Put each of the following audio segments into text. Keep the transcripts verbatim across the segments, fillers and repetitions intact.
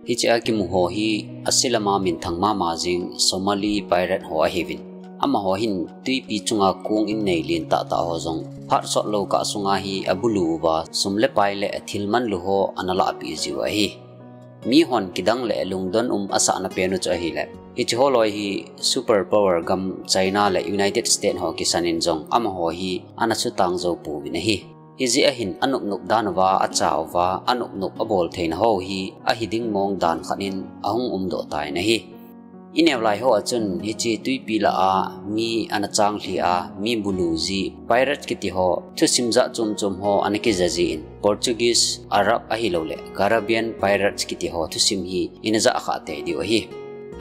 Hiche a kimu ho hi asilama minthang mama jing Somali pirate ho ahiuvin. Amaho hin tuipi chunga kong in nei lentah tah ho jong phat sot lou kah sunga hi abulu uva sum le pai le thil manlu ho ana lahpeh jiu ahi. Mihon kidang le lungdon um asahna pen u chu ahile, hiche ho loi hi super power gam China le United States ho kisan in jong amaho hi ana sutang jou pouvin ahi. Hijeh a hin anop nop dan uva, acha uva, anop nop abol theina ho hi ahi ding mong dan khat in ahung umdoh tan ahi. Ineo lai ho a chun hiche tuipi lah a mi ana changlhi a, mi bulu ji, pirate kiti ho, thusim jat chom chom ho ana kija jin, Portuguese, Arab ahilouleh Caribbean pirates kiti ho thusim hi ina jah kha tei diu ahi.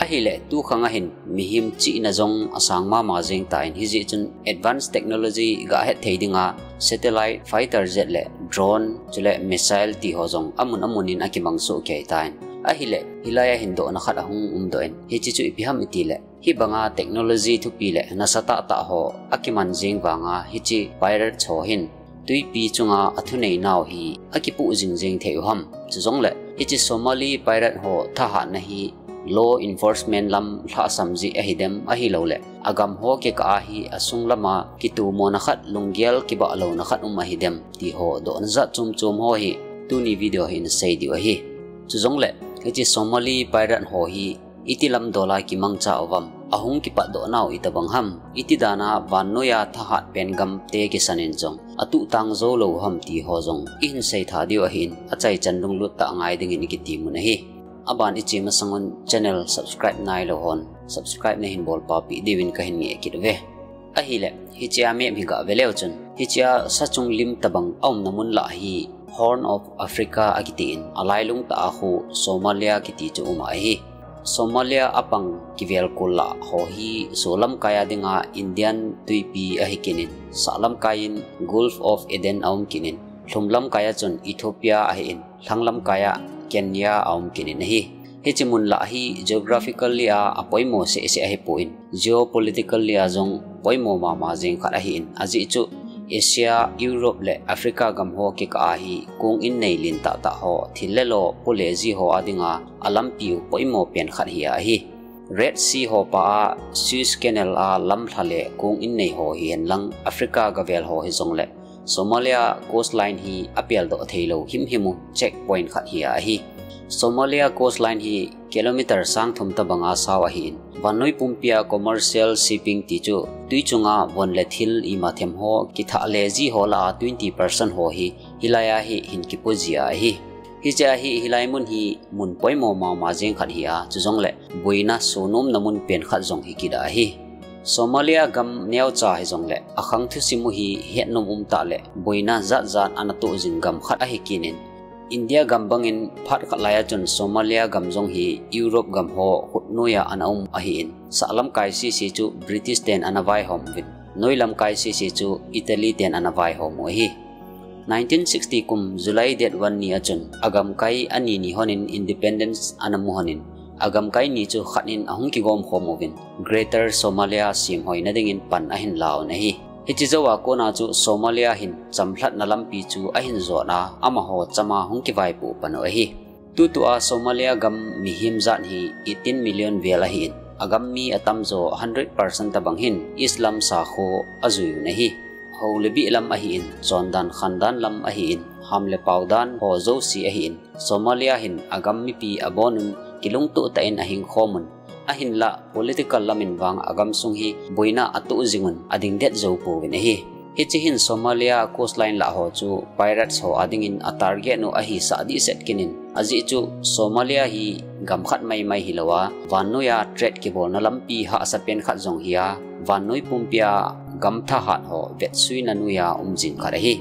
Ahile, tukhang a hin mihem chihna jong asang mama jeng tan, hijeh chun advanced technology gah het thei dinga satellite, fighter jet le drone, chule missile ti ho jong amun amun in akimang soh kei tan. Ahile, hilai a hin dohna khat ahung umdoh in, hiche chu ipi ham itile, hibanga technology thupi le nasatah tah ho akiman jeng vanga hiche pirates ho hin tuipi chunga athunei nau hi akipoh jing jeng thei u ham. Chujongle, hiche Somali pirate ho thahatna hi law enforcement lam lhahsam jeh ahidem ahilouleh, agam ho kikah a hi asung lama kitomona khat, lunggel kibah louna khat um ahidem ti ho dohna jat chom chom ho hi tuni video hi ina sei diu ahi. Chujongle, hiche Somali pirate ho hi iti lam dola kimangcha uvam, ahung kipatdoh nau itobang ham, iti dana vannoiya thahat pen gamte kisan in jong atuhtang jou lou ham ti ho jong ihin sei tha diu ahin, achaichan lunglut tah ngai dingin ikitimun ahi. Aban iche masang un channel subscribe nailou hon subscribe nahin bolpeh diuvin kahin ngeh kit uve. Ahile, hiche a map hi gah ve leu chun, hiche a sa chung lim tobang aumna mun lah hi Horn of Africa akitin, alailung tah a khu Somalia kiti chu um ahi. Somalia apang kivel kol lah ho hi solamkai a dinga Indian tuipi ahi kit in, sahlamkai in Gulf of Eden aum kit in, lhumlamkai a chun Ethiopia ahin, lhanglamkai a Kenya aum kit in ahi. Hiche mun lah hi geographically a apoimo seh seh ahipon, geopolitically a jong poimo mama jeng khat ahin, ajeh chu Asia, Europe le Africa gam ho kikah a hi kong in nei lentah tah ho, thil le lo pole ji ho a dinga alampi u poimo pen khat hi ahi. Red Sea ho pa a Suez Canal a lamlha le kong in nei ho hihen lang, Africa gavel ho hijongle Somalia coastline hi apeldoh theilou himhim u checkpoint khat hi ahi. Somalia coastline hi kilometer sang thum tobanga sao ahin, vannoi pumpia commercial shipping ti chu tui chunga von le thil ima them ho kithah le ji ho lah a twenty percent ho hi hilai a hi hin kipo ji ahi. Hiche a hi hilai mun hi mun poimo mama jeng khat hi a, chujongle boina sonomna mun pen khat jong hi kit ahi. Somalia gam neocha hijongle akhang thusim u hi hetnom umtah le boina jat jat ana toh jing gam khat ahi kit in, India gam bangin phat khat lai a chun Somalia gam jong hi Europe gam ho khutnoiya ana um ahin, sahlamkai sese chu British ten ana vaihom uvin, noilamkai sese chu Italy ten ana vaihom u ahi. Nineteen sixty kum July date one ni a chun agamkai ani ni honin independence ana mu honin, agamkai ni chu khat in ahung kigom khom uvin, Greater Somalia semhoina dingin pan ahin lauvin ahi. Hiche jouva kona chu Somalia hin chamlhatna lampi chu ahin jot a, amaho chama hung kivaipoh pan u ahi. Tutua Somalia gam mihem jat hi eighteen million vel ahin, agam mi atamjo hundred percent tobang hin Islam sakho ajui un ahi. Hou le bih lam ahin, chondan khandan lam ahin, ham le pao dan ho jouse ahin, Somalia hin agam mipi abonun kilungtoh tah in ahing khom un, ahinlah political lam in vang agamsung hi boina atoh jing un ading det jou pouvin ahi. Hiche hin Somalia coastline lah ho chu pirates ho a dingin a target u ahi sah dehset kit in, ajeh chu Somalia hi gam khat maimai hilouva, vannoiya trade kibolna lampi hahsa pen khat jong hi a, vannoi pumpia gam thahat ho vetsuina noiya um jing khat ahi.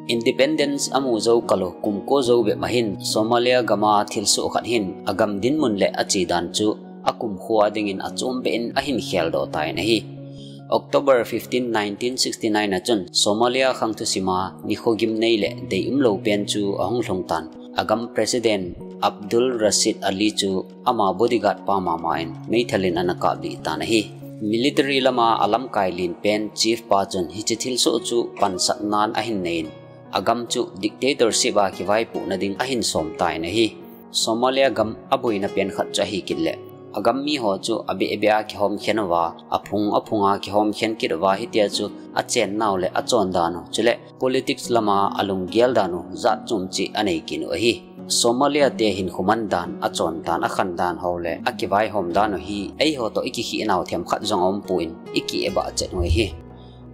Independence amu jou kal u kum ko jou bep ma hin Somalia gam a thilsoh khat hin agam dinmun le achedan chu akumkho a dingin achom beh in ahin kheldoh tan ahi. October fifteen, nineteen sixty-nine a chun Somalia khang thusim a nikho gimnei le deium lou pen chu ahung lhung tan, agam President Abdul Rashid Ali chu ama bodyguard pa mama in meithal in ana kaplih tan ahi. Military lama alamkai len pen chief pa chun hiche thilsoh chu pansatnan ahin nei in, agam chu dictatorship a kivaipohna ding ahin som tan ahi. Somalia gam aboina pen khat chu ahi kit le, agam mi ho chu abe be a kihom khen uva, aphung aphung a kihom khen kit uva, hitia chu achen nau le achon dan u, chule politics lama alunggel dan u, jat chom chi anei kit u ahi. Somalia te hinkho man dan, achon dan, akhan dan ho le akivaihom dan u hi eiho to ikikhih nau themkhat jong aumpon, iki-e bah chet u ahi.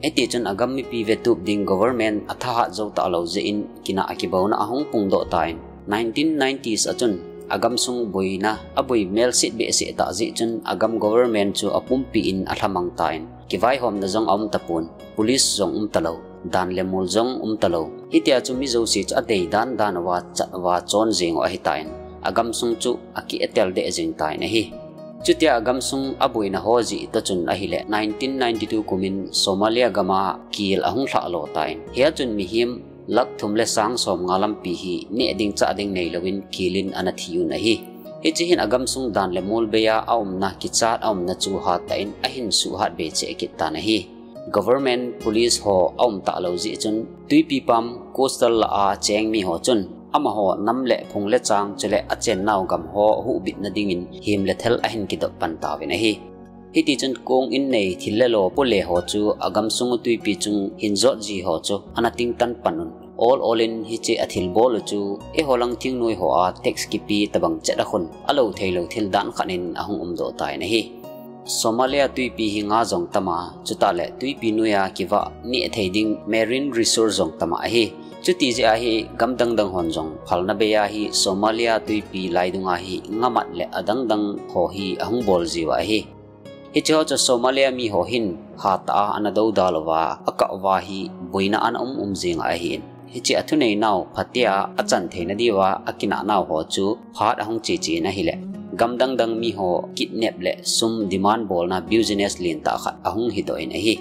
Hiti chun agam mipi vetup ding government athahat jou talou jeh in kinah akibouna ahung pungdoh tan, nineteen nineties a chun agamsung boina aboi melset behseh tah jeh chun agam government chu apumpi in alhamang tan, kivaihomna jong aum tapon, police jong um talou, dan le mol jong um talou. Hitia chu mi jouse chu adei dan dan uva chat uva chon jeng u ahitan, agamsung chu akietel deh jeng tan ahi. Chutia agamsung aboina ho jeh toh chun ahile, nineteen ninety-two kumin Somalia gama kel ahung lhah lo tan, hia chun mihem lakh thum le sang som nga lampi hi neh ding chah ding neilouvin kel in ana thi un ahi. Hiche hin agamsung dan le mol bei a aumna, kichat aumna chu hatah in ahin suhat be cheh kit tan ahi. Government, police ho aum talou jeh chun, twipi pam coastal lah a cheng mi ho chun, amaho nam le phung le chang chule achen nau gam ho huhbitna dingin hem le thel ahin kidop pan tauvin ahi. Hiti chun kong in nei thil le lo po le ho chu agamsung u twipi chung hin jot ji ho chu ana tingtan pan un. All all in hiche athilbol u chu eiho lang thingnoi ho a tax kipe tabang chet a khun alou theilou thil dan khat in ahung umdoh tan ahi. Somalia twipi hi nga jong tam a, chutah le twipi noiya kivah neh thei ding marine resource jong tam a ahi. Chuti jeh a hi gam dang dang hon jong phalna bei a hi Somalia twipi laidung a hi nga mat le adang dang ho hi ahung bol jiu ahi. Hiche ho chu Somalia mi ho hin hatah a ana dodal uva, akah uva hi boina ana um um jing ahin. Hiche athunei nau phatea achan theina diuva akinah nau ho chu phat ahung che che in ahile, gam dang dang mi ho kidnap le sum demand bolna business lentah khat ahung hidoh in ahi.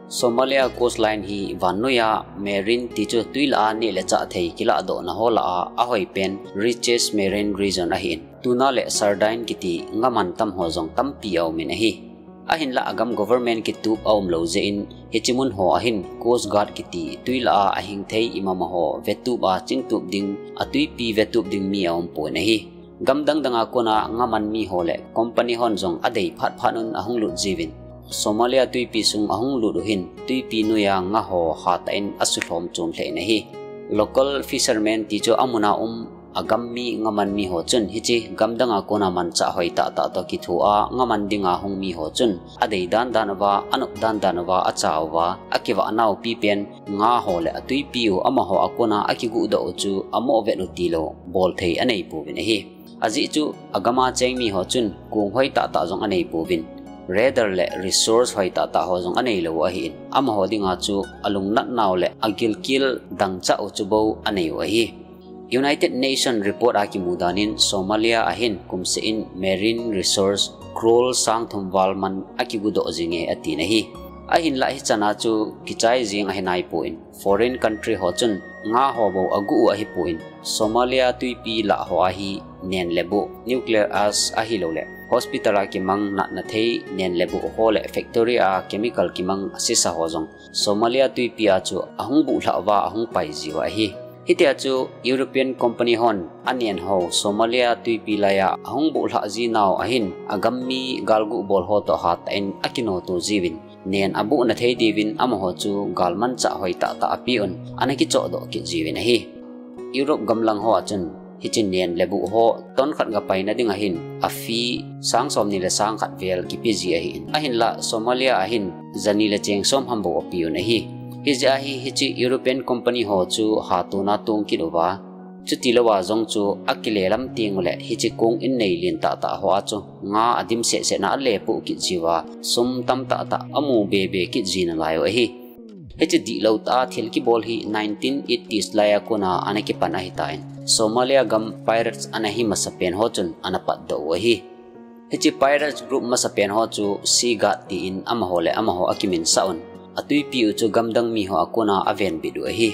Somalia coastline hi vannoiya marine ti chu twi lah a neh le chah thei kilahdohna ho lah a ahoi pen richest marine region ahin. Tuna le sardine kiti nga man tam ho jong tampi aumin ahi. Ahinlah agam government kitup aum lou jeh in, hiche mun ho ahin Coast Guard kiti twi lah a ahing thei imama ho vetup a chingtup ding, atwipi vetup ding mi aumpon ahi. Gam dang dang a kona nga man mi ho le company hon jong adei phat phat un ahung lut jiuvin, Somalia twipi sung ahung lut u hin twipi noiya nga ho hatah in asulhom chom lheh in ahi. Local fisherman ti chu amun a um agam mi nga man mi ho chun hiche gam dang a kona manchah hoi tah tah toh kitho a nga man dinga hung mi ho chun adei dan dan uva, anop dan dan uva, acha uva, akivah nau pi pen nga ho le atwipi u amaho a kona akiguhdoh u chu amoh vet u tilou bol thei anei pouvin ahi. Ajeh chu agam a cheng mi ho chun kong hoi tah tah jong anei pouvin, radar le resource hoi tah tah ho jong anei lou u ahin, amaho dinga chu alungnat nau le agilkel dangchah u chu bou anei u ahi. United Nation report a kimu dan in Somalia ahin kumseh in marine resource crore sang thum val man akiguhdoh jinge atin ahi. Ahinlah hichan a chu kichai jing ahi naipon, foreign country ho chun nga ho bou aguh u ahipon, Somalia twipi lah ho a hi nen le buh, nuclear arms ahilou le hospital a kimang natna thei nen le buh ho le factory a chemical kimang sisa ho jong Somalia twipi a chu ahung buhlhah uva ahung pai jiu ahi. Hitia chu European company hon anen ho Somalia twipi laiya ahung buhlhah ji nau ahin agam mi galguh bol ho toh hatah in akinoto jiuvin, nen abuhna thei diuvin amaho chu galmanchah hoi tah tah apeuvin ana kichohdoh kit jiuvin ahi. Europe gamlang ho a chun hiche nen le buh ho ton khat ga paina ding ahin a fee sang somni le sang khat vel kipe ji ahin. Ahinlah Somalia ahin jani le cheng som ham bou apeuvin ahi. Hijeh a hi hiche European company ho chu hatona tong kit uva, chuti louva jong chu akile lam teng u le hiche kong in nei lentah tah ho a chu nga adim seh seh na ale poh kit jiuva, sum tamtah tah amu be be kit ji nalai u ahi. Hiche dihlou tah a thil kibol hi nineteen eighties laiya kona ana kipan ahitan, Somalia gam pirates ana hi masapen ho chun ana patdoh u ahi. Hiche pirates group masapen ho chu Sea Guard tin amaho le amaho akiminsah un, atwipi u chu gamdang mi ho a kona avenbit u ahi.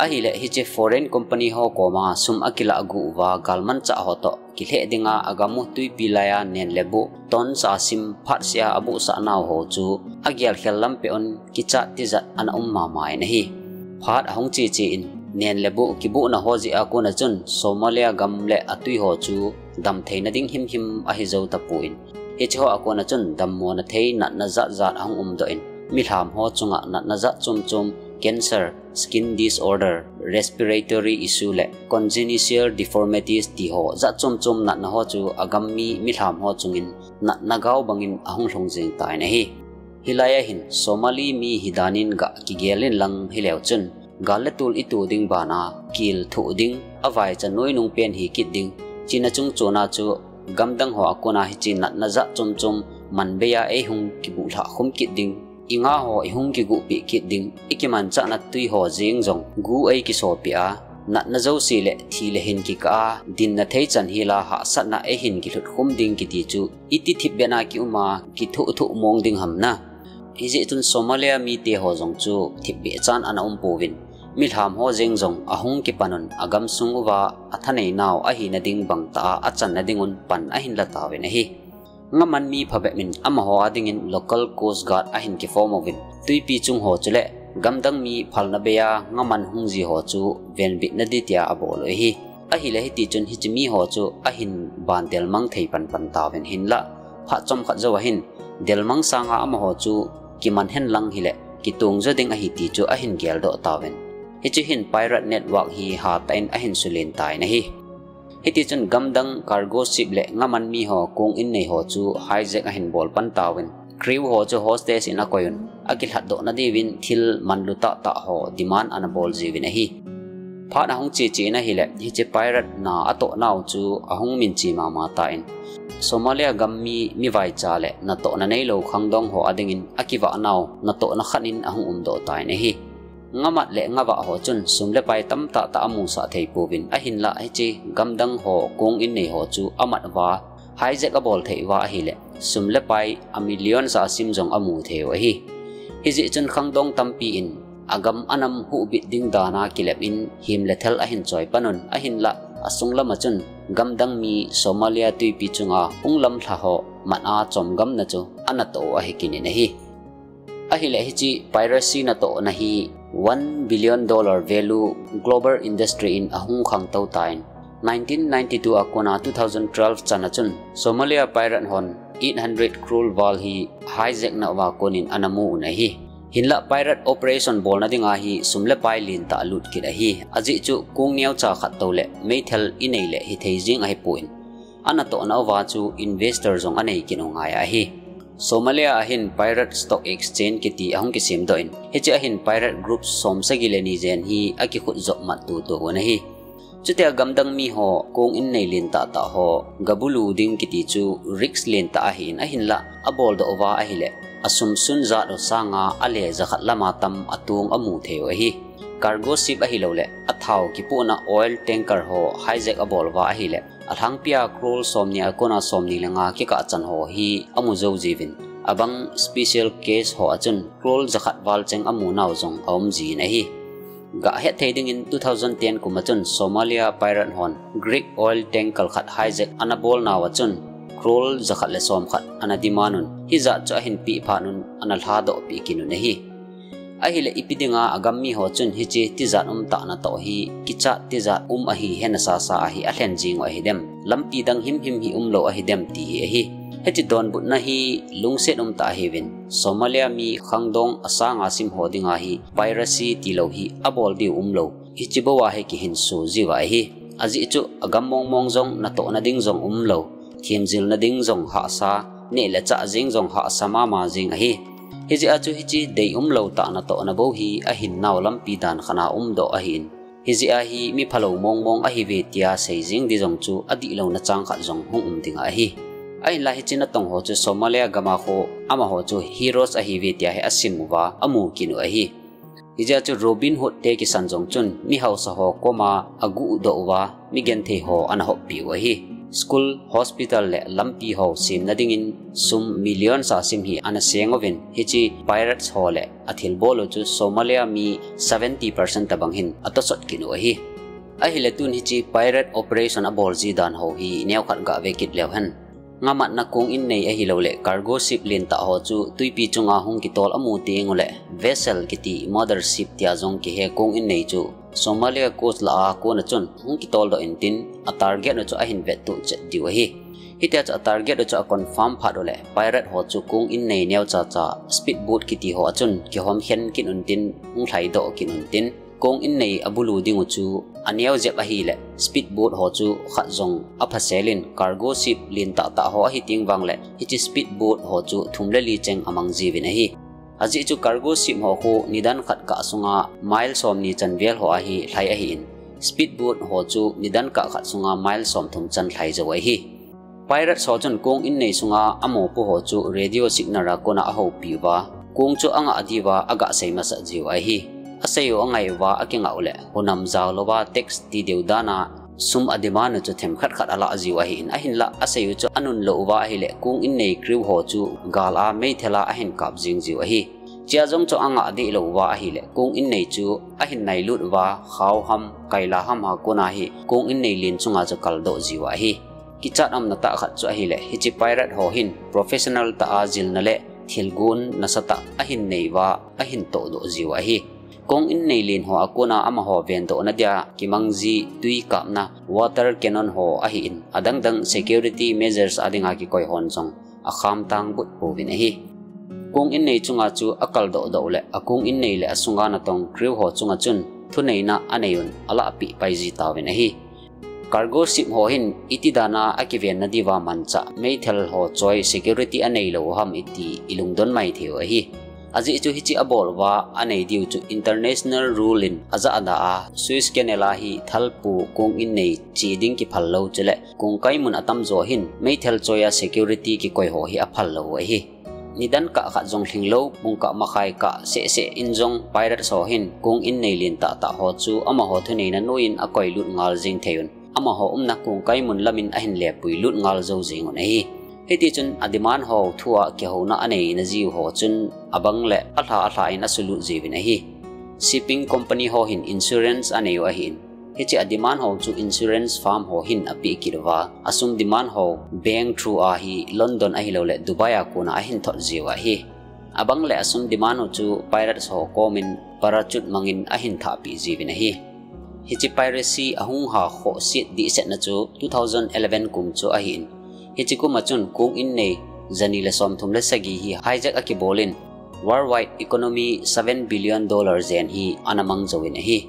Ahile hiche foreign company ho koma sum akilah aguh uva galmanchah ho toh kilheh dinga agam u twipi laiya nen le buh tons a sim phatseh a abuhsah nau ho chu agelkhel lam peh un kichat tijat ana um mama in ahi. Phat ahung che che in Nen le buh kibuhna ho jeh a kona chun Somalia gam le atui ho chu damtheina ding himhim ahi jou tapon, hiche ho a kona chun dammona thei natna jatjat ahung umdoh in, milham ho chunga natna jat chomchom, cancer, skin disorder, respiratory issue le congenital deformities ti ho jat chomchom natna ho chu agam mi milham ho chungin natna gao bangin ahung lhung jeng tan ahi. Hilai a hin Somali mi hidan in gah kigel in lang hileu chun, gal le tul itu ding bana, kil thuh ding, avaicha noinung pen hi kit ding, china chung chona chu gamdang ho a kona hiche natna jat chomchom man bei a eihung kibuhlhah khum kit ding, inga ho ihung kiguhpeh kit ding, ikimanchahna tui ho jeng jong gu eikisopi a, natna jouse le thi le hin kikah a dinna thei chan hila hahsatna eihin kilhut khum ding kiti chu iti thipbeh na kium a kithuh thuh mong ding ham na. Hijeh chun Somalia mite ho jong chu thipbeh chan ana um pouvin, milham ho jeng jong ahung kipan un agamsung uva athanei nau ahina ding bangtah a achanna dingun pan ahin la tauvin ahi. Ngaman mi phabep in amaho a dingin local coast guard ahin kiform uvin, tuipi chung ho chule gamdang mi phalna bei a ngaman hung ji ho chu venbitna ding tia abol u ahi. Ahile hiti chun hiche mi ho chu ahin ban delmang thei panpan tauvin, hinlah phat chomkhat jou ahin delmang sanga amaho chu kiman hen lang hile kitong jo ding ahi ti chu ahin geldoh tauvin. Hiche hin pirate network hi hatah in ahin sulen tan ahi. Hiti chun gamdang cargo ship le ngaman mi ho kong in nei ho chu hijack ahin bol pan tauvin, crew ho chu hostage in akoi un, akilhatdoh na diuvin thil manlu tahtah ho demand ana bol jiuvin ahi. Phat ahung che che in ahile, hiche pirate na atoh nau chu ahung minche mama tan, Somalia gam mi mivaicha le natohna neilou khangdong ho a dingin akivah nau natohna khat in ahung umdoh tan ahi. Ngamat le ngavah ho chun sum le pai tamtah tah amusah thei pouvin, ahinlah hiche gamdang ho kong in nei ho chu amat uva hijack abol thei uva ahile, sum le pai a million sa sim jong amu thei u ahi. Hijeh chun khangdong tampi in agam anam huhbit ding dan a kilep in him le thal ahin choi pan un, ahinlah asung lam a chun gamdang mi Somalia tuipi chunga hung lamlha ho mat a chomgamna chu anatoh u ahi kit in ahi. Ahile hiche piracy natohna hi one billion dollar value global industry in ahung khangtou tan, nineteen ninety-two a kona two thousand twelve chan a chun Somalia pirate hon eight hundred crore val hi hijack na uva konin ana mu un ahi. Hinlah pirate operation bolna dinga hi sum le pai lentah lut kit ahi. Ajeh chu kong neocha khat tou le meithal inei le hithei jing ahipon, anatohna uva chu investor jong anei kit u ngai ahi. Somalia a hin pirate stock exchange kiti ahung kisemdoh in, hiche a hin pirate group som sagi le ni jen hi akikhut jop mat tutu un ahi. Chutia gamdang mi ho kong in nei lentah tah ho gabulu ding kiti chu risk lentah ahin, ahinlah aboldoh uva ahile, asum sun jat u sanga ale jakhat lama tam atong amu thei u ahi. Cargo ship ahilouleh athao kipohna oil tanker ho hijack abol uva ahile, alhangpia crore somni a kona somni le nga kikah chan ho hi amu jou jiuvin, abang special case ho a chun crore jakhat val cheng amu nau jong aum jin ahi. Gah het thei dingin two thousand ten kum a chun Somalia pirate hon Greek oil tanker khat hijack ana bol nau a chun crore jakhat le somkhat ana demand un, hijat chu ahin peh phat un ana lhadoh peh kit un ahi. Ahile ipi dinga agam mi ho chun hiche tijat umtah natoh hi kichat tijat um ahi hena sasa ahi alhen jing u ahi dem? Lampi dang himhim hi umlou ahi dem ti hi ahi. Hiche donbutna hi lungset umtah ahiuvin, Somalia mi khangdong asanga sim ho dinga hi piracy tilou hi abol diu umlou. Hiche bou a hi kihinso jiuva ahi. Ajeh chu agam mongmong jong natohna ding jong umlou, themjilna ding jong hahsa, neh le chah jeng jong hahsa mama jeng ahi. Hijeh a chu hiche dei umlou tah natohna bou hi ahin nau lampi dan khat a umdoh ahin, hijeh a hi mi phalou mongmong ahiuve tia sei jeng di jong chu adihlouna chang khat jong hung um ding ahi. Ahinla hiche natong ho chu Somalia gam a khu amaho chu heroes ahiuve tia hi asim uva amu kit u ahi. Hijeh a chu Robin Hood te kisan jong chun mi hausa ho koma aguhdoh uva mi genthei ho ana hoppi u ahi. School, hospital le lampi ho semna dingin sum million sa sim hi ana seng uvin, hiche pirates ho le athilbol u chu Somalia mi seventy percent tabang hin atosot kit u ahi. Ahile tun hiche pirate operation abol ji dan ho hi neokhat gave kit leu hen. Ngamatna kong in nei ahilouleh cargo ship lentah ho chu tuipi chunga hung kitol amu teng uleh vessel kiti mother ship tia jong kihe kong in nei chu Somalia coast lah a kona chun hung kitoldoh intin, a target u chu ahin vettuh chet diu ahi. Hitia chu a target u chu a confirm phat uleh, pirate ho chu kong innei neocha cha speedboat kiti ho a chun kihom khen kit untin, hung lhaidoh kit untin, kong innei a bulu ding u chu a neo jep ahileh, speedboat ho chu khat jong a phasel in cargo ship lentah tah ho ahi ting vangleh, hiche speedboat ho chu thum le li cheng a mang jiuvin ahi. Ajeh chu cargo ship ho khu nidan khat kah sunga mile somni chanvel ho ahi lhai ahin, speedboat ho chu nidan kah khat sunga mile somthum chan lhai jou ahi. Pirates ho chun kong innei sunga a mopo ho chu radio signal a kona a houpi uva, kong chu a ngah diuva a gasei masat jiu ahi. A sei u a ngai uva a kingah uleh, hunam jao louva tax ti deu dana sum a demand u chu themkhat khat a lah jiu ahin, ahinlah a sei u chu a nunlou uva ahileh, kong innei crew ho chu gal a meithal a ahin kap jing jiu ahi. Chea jong chu a ngah dehlou uva ahileh, kong innei chu ahin nailut uva, khao ham, kaila ham a kona hi kong innei len chunga chu kaldoh jiu ahi. Kichat umna tah khat chu ahileh, hiche pirate ho hin professional tah a jilna le thilgon nasatah ahin nei uva, ahin tohdoh jiu ahi. Kong innei len ho a kona amaho vendohna dia kimang ji tui kapna water cannon ho ahin, adangdang security measures a dinga kikoi hon jong a khamtang but pouvin ahi. Kong innei chunga chu a kaldohdoh uleh, a kong innei le a sunga natong crew ho chunga chun thuneina a nei un, a lahpeh pai ji tauvin ahi. Cargo ship ho hin iti dana a kivenna diuva manchah meithal ho choi security a neilou ham iti i lungdon mai theiu ahi. Ajeh chu hiche a bol uva a nei diu chu international rule in a jahda a, Suez Canal a hi thalpu kong innei che ding kiphal lou chuleh kong kaimun atamjo hin meithal choi a security kikoi ho hi a phal lou ahi. Nidan kah khat jong lhinglou, pung kah makhai kah sehseh in jong pirates ho hin kong innei lentah tah ho chu amaho thuneina noiyin a koilut ngal jing thei un, amaho umna kong kaimun lamin ahin lepui lut ngal jou jing un ahi. Hitichun a demand ho thua kihouna a neina jiu ho chun abang leh a lha a lha in a sulut jiuvin ahi. Shipping company ho hin insurance a neiu ahin, hiche a demand ho chu insurance firm ho hin a peh kit uva, a sum demand ho bank through a hi London ahilouleh Dubai a kona ahin thot jiu ahi. Abang leh a sum demand u chu pirates ho komin parachute mangin ahin thahpeh jiuvin ahi. Hiche piracy a hung ha khohset dehsetna chu two thousand eleven kum chu ahin, hiche kum a chun kong innei jani le somthum le sagi hi hijack a kibol in, worldwide economy seven billion dollar jen hi ana mang jouvin ahi.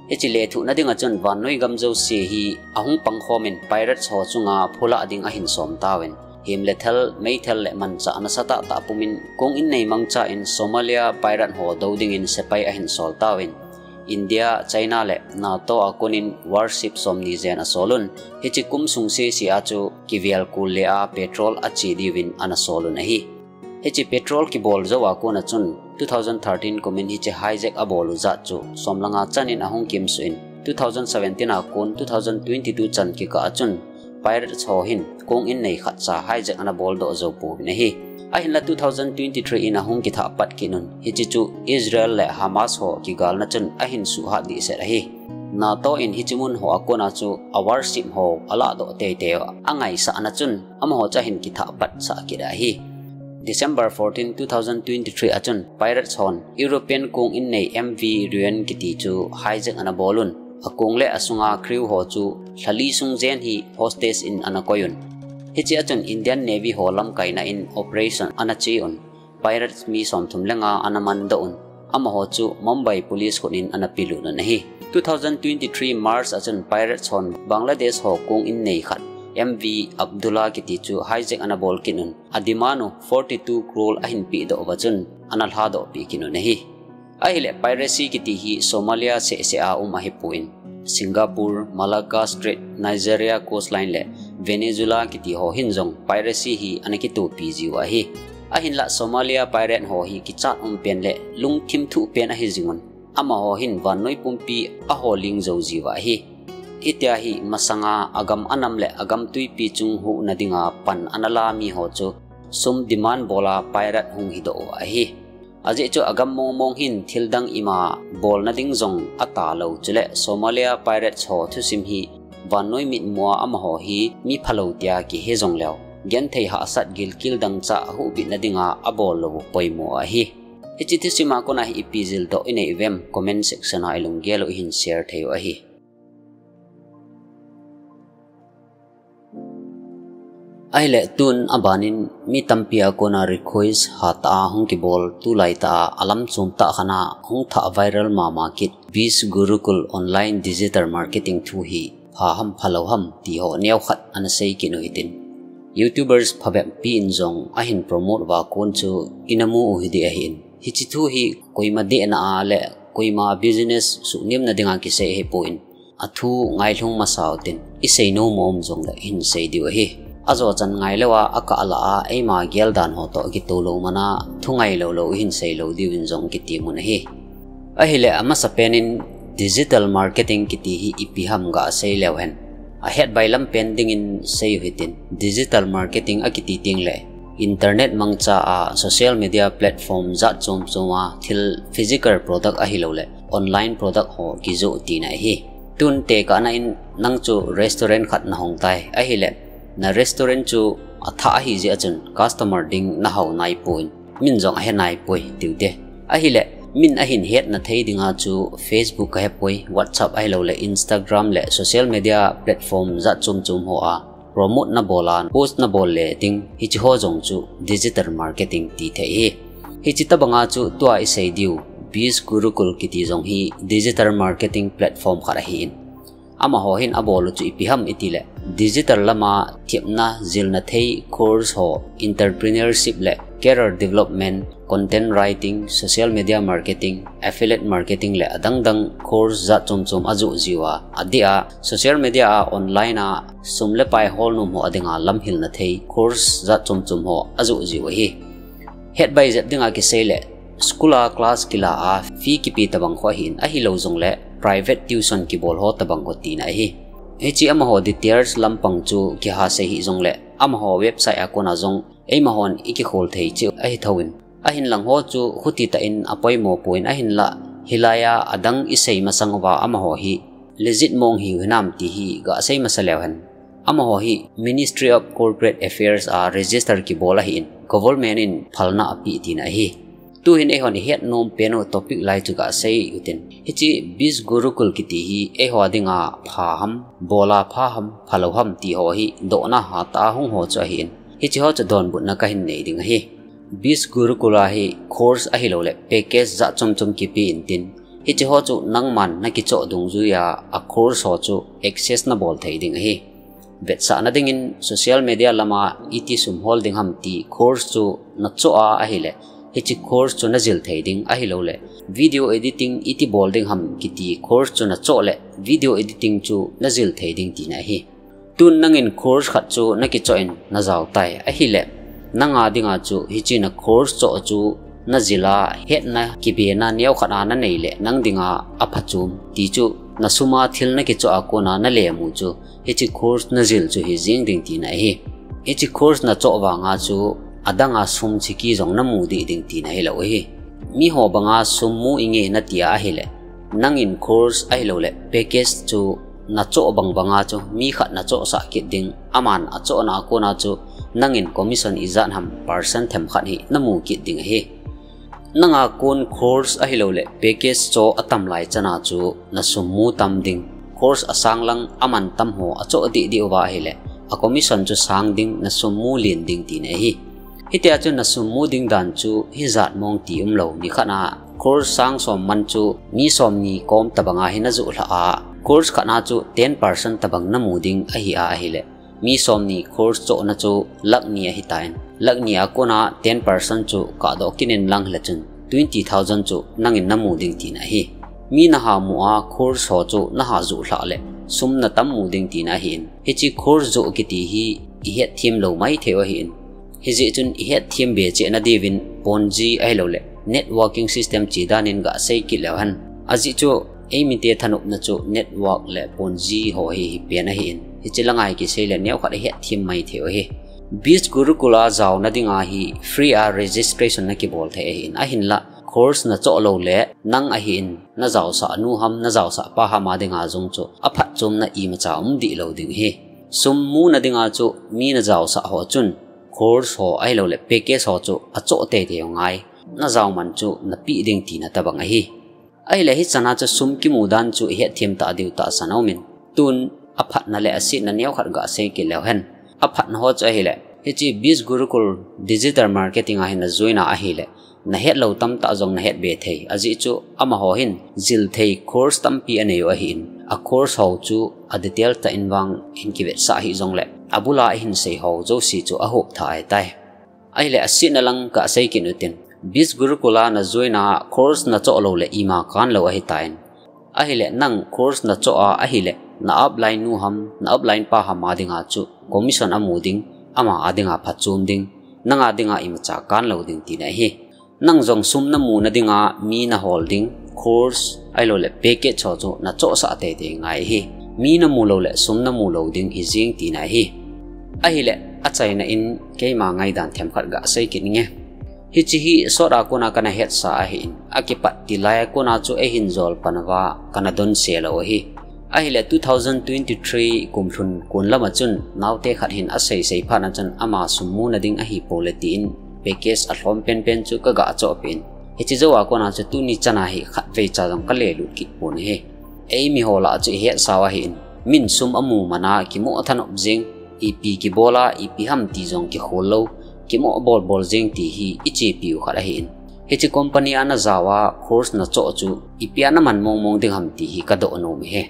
Hiche lethuhna dinga chun vannoi gam jouse hi a hung pangkhomin pirates ho chunga phulah ding ahin som tauvin, hem le thal, meithal le manchah nasatah tah pumin kong innei mangcha in Somalia pirate ho dou dingin sepai ahin sol tauvin, India, China le NATO a konin warship somni jen a sol un, hiche kum sung sese a chu kivel kul le a petrol a che diuvin ana sol un ahi. Hiche petrol kibol jou a kona chun two thousand thirteen kumin hiche hijack a bol u jat chu somlanga chanin a hung kimsuh in, two thousand seventeen a kon two thousand twenty-two chan kikah a chun pirates ho hin kong innei khat cha hijack ana boldoh jou pouvin ahi. Ahinla two thousand twenty-three in a hung kithah pat kit un, hiche chu Israel le Hamas ho kigalna chun ahin suhhat dehset ahi. NATO in hiche mun ho a kona chu a warship ho a lahdoh teitei u a ngaisahna chun amaho chu ahin kithah patsah kit ahi. December fourteen, two thousand twenty-three a chun pirates hon European kong innei M V Ruen kiti chu hijack ana bol un, a kong le a sunga crew ho chu lha li sung jen hi hostage in ana koi un. Hiche a chun Indian Navy ho lamkaina in operation ana che un, pirates mi somthum le nga ana mandoh un, amaho chu Mumbai Police khut in ana pelut un ahi. Two thousand twenty-three March a chun pirates hon Bangladesh ho kong innei khat M V Abdullah kiti chu hijack ana bol kit un, a demand u forty-two crore ahin pehdoh uva chun ana lhadoh peh kit un ahi. Ahileh piracy kiti hi Somalia sehseh a um ahipon, Singapore, Malacca Strait, Nigeria coastline le Venezuela kiti ho hin jong piracy hi ana kitopi jiu ahi. Ahinla Somalia pirate ho hi kichat um pen le lungthim thuh pen ahi jing un, amaho hin vannoi pumpi a holing jou jiu ahi. Hitia hi masanga a gam a nam le a gam tuipi chung huhna dinga pan ana la mi ho chu sum demand bol a pirate hung hidoh u ahi. Ajeh chu a gam mongmong hin thildang ima bolna ding jong a talou chuleh Somalia pirates ho thusim hi vannoi mitmua amaho hi mi phalou tia kihe jongleu, genthei hahsat gilkel dangchah huhbitna dinga a bollou u poimo ahi. Hiche thusim a kona hi ipi jildoh inei uvem, comment section a ilunggel u ihin share thei u ahi. Ahile tun abanin mi tampi a kona request hatah a hung kibol, tulai tah a alam chom tah khat a hung thah viral mama kit Biz Gurukul online digital marketing thu hi pha ham phalou ham ti ho neokhat ana sei kit u hitin. YouTubers phabep pi in jong ahin promote uva kon chu ina mu u hiding ahin. Hiche thu hi koima dehna a le koima business suhnemna dinga kisei ahipon, athu ngailhung masa utin, isei nom um jongle ihin sei diu ahi. Ajo chan ngailou a, akah lah a, eima geldan ho toh kitoh lou mana, thu ngailou lou ihin sei lou diuvin jong kiti mun ahi. Ahile amasapen in digital marketing kiti hi ipi ham gasei leu hen. Ahet bailam pen dingin sei u hitin, digital marketing akiti tengle internet mangcha a social media platform jat chom chom a thil physical product ahilouleh online product ho kijoh tina ahi. Tun tekahna in nang chu restaurant khat nahong tai ahile, na restaurant chu athah ahi jeh a chun customer ding nahao naipon, min jong ahe naipoi tiu te. Ahile min ahin hetna thei dinga chu Facebook kahepoi, WhatsApp ahilouleh Instagram le social media platform jat chom chom ho a promote nabol a post nabol le ding, hiche ho jong chu digital marketing ti thei ahi. Hiche tobanga chu tua isei diu Biz Gurukul kiti jong hi digital marketing platform khat ahin, amaho hin abol u chu ipi ham itile digital lama thepna jilna thei course ho, entrepreneurship le career development, content writing, social media marketing, affiliate marketing le adang dang course jat chom chom ajoh jiu a, adeh a social media a online a sum le pai holnom ho adinga lamhilna thei course jat chom chom ho ajoh jiu ahi. Hetbai jep dinga kisei le school a class kila a fee kipe tobang ho ahin, ahilou jongle private tuition kibol ho tobang ho tina ahi. Hiche amaho details lampang chu kiha sei hih jongle amaho website a kona jong eimahon ikikhol thei cheh ahi thouvin, ahinlang ho chu khuti tah in apoimo pon, ahinlah hilai a adang isei masang uva amaho hi legit mong hiu hinam ti hi gasei masa leu hen. Amaho hi Ministry of Corporate Affairs a register kibol ahin, government in phalna apeh tina ahi. Tuhin eihon ihet nom pen u topic lai chu gasei utin, hiche Biz Gurukul kiti hi eiho dinga pha ham, bol a pha ham, phalou ham ti ho hi dohna hatah a hung ho chu ahin, hiche ho chu donbutna kahin nei ding ahi. Biz Gurukul a hi course ahilouleh package jat chom chom kipe intin, hiche ho chu nangman nakichoh dungjuia course ho chu access nabol thei ding ahi. Vetsahna dingin social media lama iti sum hol ding ham ti course chu nachoh a ahile, hiche course chu najil thei ding ahilouleh video editing iti bol ding ham kiti course chu nachoh le video editing chu najil thei ding tina ahi. Tun nangin course khat chu nakichoh in najao tai ahile, nanga dinga chu hiche na course choh chu najil a hetna kibena neokhat a nanei le nang dinga aphachom ti chu nasum a thil nakichoh a kona nalemu chu hiche course najil chu hijeng ding tina ahi. Hiche course nachoh vanga chu adanga sum chiki jong namu deh ding tina hilou ahi. Miho banga sum mu inge natia ahile, nangin course ahilouleh package chu nachoh bang banga chu mi khat nachohsah kit ding, aman achohna a kona chu nangin commission ijat ham percent themkhat hi namu kit ding ahi. Nanga kon course ahilouleh package choh atam lai chana chu nasum mu tam ding. Course asang lang aman tam ho achoh deh deh uva ahile, a commission chu sang ding, nasum mu len ding tina ahi. Hitia chu nasum mu ding dan chu hijat mong ti umlou, nikhat a course sang som man chu mi somni kom tobanga hi najoh lhah a, course khat a chu ten percent tobang namu ding ahi a ahile, mi somni course chohna chu lakh ni ahitan, lakh ni a kona ten percent chu kahdoh kit in lang hile chun twenty thousand chu nangin namu ding tina ahi. Mi naha mu a course ho chu naha joh lhah le sum natam mu ding tina ahin, hiche course joh kiti hi ihet them lou maithei u ahin, hijeh chun ihet them be cheh nadiuvin Ponzi ahilouleh networking system che danin gasei kit leu hen. Ajeh chu eimite thanopna chu network le Ponzi ho hi hipen ahin, hiche langa hi kisei le neokhat ihet them maithei u ahi. Biz Gurukul a jaona dinga hi free a registration nakibol thei ahin, ahinlah course nachoh lou le nang ahin, najaosah nu ham, najaosah pa ham a dinga jong chu aphatchomna imacha um deh lou ding ahi. Sum muna dinga chu mi najaosah ho chun course ho ahilouleh package ho chu achoh teitei u ngai. najao man chu napeh ding tina tabang ahi. Ahile hichan a chu sum kimu dan chu ihet them ta diu tahsan aumin. Tun aphatna le asetna neokhat gasei kit leu hen. Aphatna ho chu ahile, hiche Biz Gurukul Digital Marketing a hin najoin a ahile, nahet lou tamtah jong nahet be thei. Ajeh chu amaho hin jil thei course tampi anei u ahin, a course ho chu a detail tah in vang hin kivetsah hih jongle, abula ahin sei ho jouse chu ahop tha ahitai. Ahile asetna lang kasei kit utin, Biz Gurukul a najoin a course nachoh lou le ima kan lou ahitan. Ahile nang course nachoh a ahile, na upline nu ham, na upline pa ham a dinga chu commission amu ding, ama a dinga phachom ding, nanga dinga imacha kan lou ding tina ahi. Nang jong sum namu na dinga mi nahol ding, course ahilou le package ho chu nachohsah teitei ngai ahi. Mi namu lou le sum namu lou ding hijeng tina ahi. Ahile achaina in keima ngaidan themkhat gasei kit inge. Hiche hi sot a kona kana hetsa ahin, akipat tilai a kona chu eihin jol pan uva kana donse lou ahi. Ahile two thousand twenty-three kum lhun kon lama chun naote khat hin asei sei phat na chun ama sum muna ding ahipoi le tin package alhom penpen chu kaga chohpeh in. Hiche jou a kona chu tuni chan a hi khatvei cha jong kalelut kit pon ahi. Eimi ho lah chu ihetsa u ahin, min sum amu man a kimoh thanop jeng, ipi kibol a, ipi ham ti jong kikhol lou, kimoh bolbol jeng ti hi ichepi u khat ahin. Hiche company a najao a course nachoh chu ipi a naman mongmong ding ham ti hi kadoh nom ahi.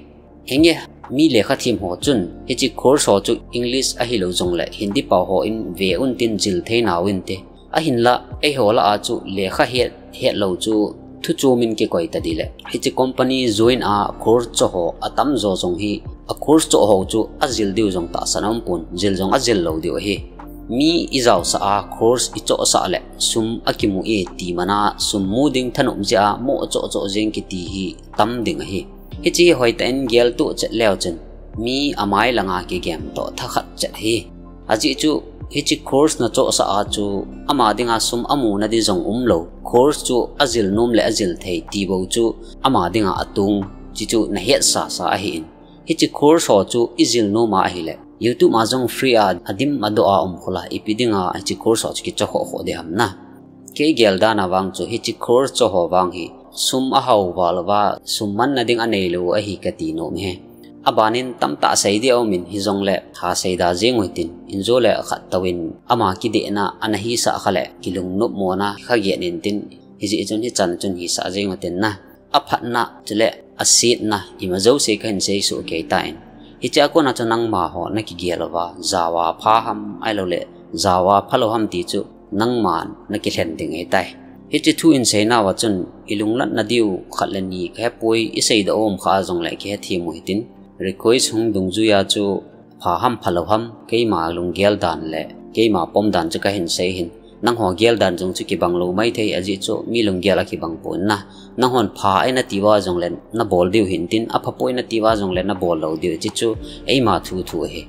Hinge, mi lekha them ho chun hiche course ho chu English ahilou jongle Hindi pao hon ve un tin jil thei nauvinte. Ahinla eiho lah a chu lekha het, het lou chu thuchom in kikoi tadih le, hiche company join a course choh ho atamjo jong hi a course choh ho chu ajil diu jong tahsan aumpon, jil jong ajil lou diu ahi. Mi ijaosah a course ichohsah le sum akimu e ti man a sum mu ding thanop jeh a moh choh choh jeng kiti hi tam ding ahi. Hiche hi hoitah in geltoh chet leu chun mi amai langa kigem toh thakhat chet ahi. Ajeh chu hiche course nachohsah a chu ama dinga sum amuna di jong umlou, course chu ajil nom le ajil thei ti bou chu ama dinga atung, chuchu nahetsasa ahin. Hiche course ho chu ijil nom a ahile YouTube a jong free a adim adoh a um khola ipi dinga hiche course ho chu kichoh khoh khoh ding ham na. Kei gel dan a vang chu hiche course choh ho vang hi sum ahao val uva sum manna ding aneilou ahi kati nom ahi. Abanin tamtah sei ding aumin hijongle tha seida jeng u hitin, injo le khat touvin ama kidehna ana hisah kha le kilungnop mona kha get intin, hijeh chun hichan chun hisah jeng u hitin na. Aphatna chule asetna ima jouse kahin seisoh kei tan. Hichea kona chu nangma ho nakigel uva jao a pha ham ahilou le jao a phalou ham ti chu nangman nakilhen ding ahitai. Hiche thu in seinauva chun ilunglatna diu khat le ni kahepoi, iseidoh um kha jongle kihethem u hitin. Request hung dungjuia chu pha ham phalou ham, keima lunggel dan le keima pom dan chu kahin sei hin. Nangho gel dan jong chu kibang lou maithei ajeh chu mi lunggel akibang pon na. Nanghon pha eina tiuva jongle nabol diu hintin, aphapoi natiuva jongle nabol lou diu hiche chu eima thu thu ahi.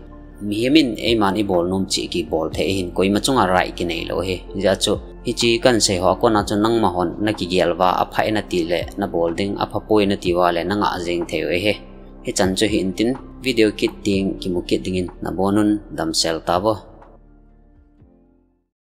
Mihem in eiman ibol nom cheh kibol thei ahin, koima chunga right kinei lou ahi. Hijeh chun hiche kahin sei ho kona chu nangma hon nakigel uva apha eina tile nabol ding, aphapoi natiuva le nangah jeng thei u ahi. Hichan chu hitin, video kit teng kimu kit dingin nabonun damsel tauvo.